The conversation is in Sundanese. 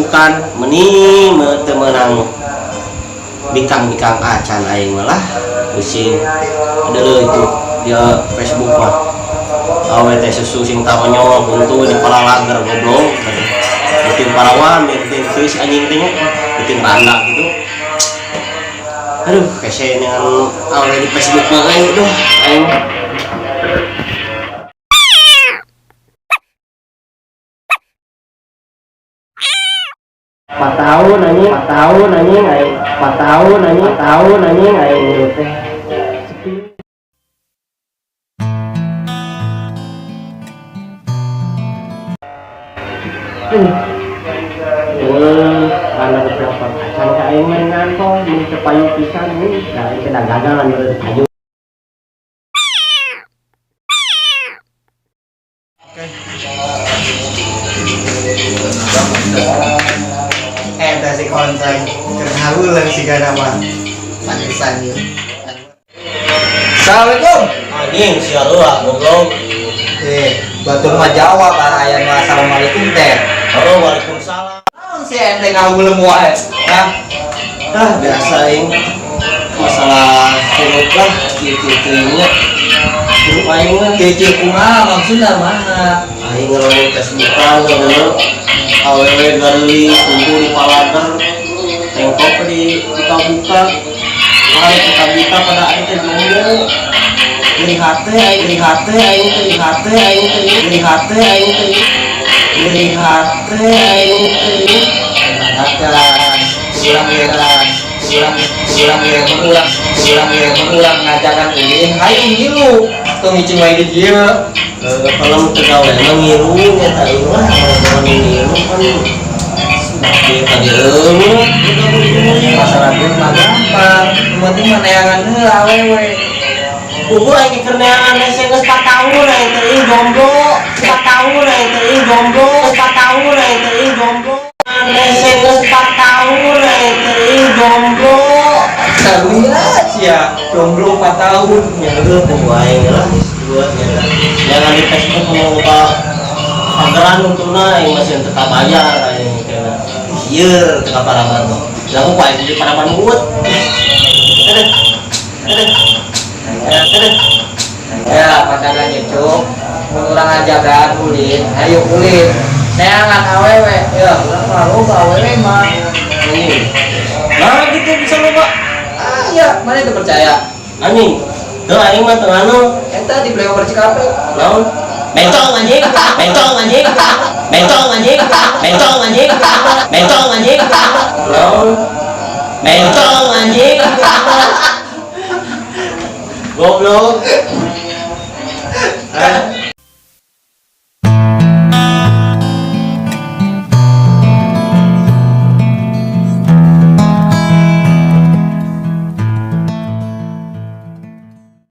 Facebookan meni teu meunang bikang-bikang acan aing mah lah pusing. Ada itu dia Facebook mah awe teh susu sing taronyol buntu di palalager goblok bikin parawan bikin tuis anjing teh nya bikin randa gitu. Aduh kese dengan awe di Facebook mah aing duh aing empat tahun anjing, 4 tahun anjing aing, 4 tahun anjing, 4 tahun anjing aing teh. Sepi. Karena beberapa acan ka aing mah ngantong mun teu payu pisan nih, da aing teh dagagal anu payu. Oke. Eta si konceng keur ngahuleng sigana mah. Pantesan ieu. Assalamualaikum. Anjing sia heula goblok. Batur mah jawab aya nu assalamualaikum teh. Oh, waalaikumsalam. Naon si ente ngahuleng wae? Hah? Ah, biasa aing. Masalah hirup lah, kieu-kieu nya. Hirup aing mah Kieu-kieu kumaha maksudna mana? Aing ngelamun Facebookan ngelamun awewe gareulis kumpul di palager tengkok di buka-buka hari buka-buka pada aing teh jomblo. Nyeri hate aing, nyeri hate aing teh, nyeri hate aing teh, nyeri hate aing teh, nyeri hate aing teh. Adakan ulang ulang ulang ulang ulang ulang ulang ngajakan ulin hayu ngilu tong ngicing wae di dieu. Kalau teu gawe mah ngilu nya tah ieu mah kalau ngilu kan dia tadi eueuh masalah duit mah gampang, nu penting mah neangan heula awewe. Kubu aing keur neangan hese geus 4 tahun aing teh ieu jomblo, 4 tahun aing teh ieu jomblo, 4 tahun aing teh ieu jomblo. Hese geus 4 tahun aing teh ieu jomblo. Sarunya sia jomblo 4 tahun. Ya heueuh kubu aing lah geus dua nya. Jangan di Facebook mau buka pageran untuna aing masih teu kabayar aing teh. Ieu teu kaparaban mah. Lah ku aing di paraban muut. Aduh. Aduh. Aduh. Ya, pacaran cuk. Mun urang ajakan ulin, hayu ulin. Neangan awewe, ya urang mah loba awewe mah. Anjing. Nah gitu bisa loba. Ah iya, mana itu percaya? Anjing. Teu aing mah teu anu. Eta di flyover Cikampek. Naon? Bencong anjing, bencong anjing, bencong anjing, bencong anjing, bencong anjing. Naon? Bencong anjing. Goblok.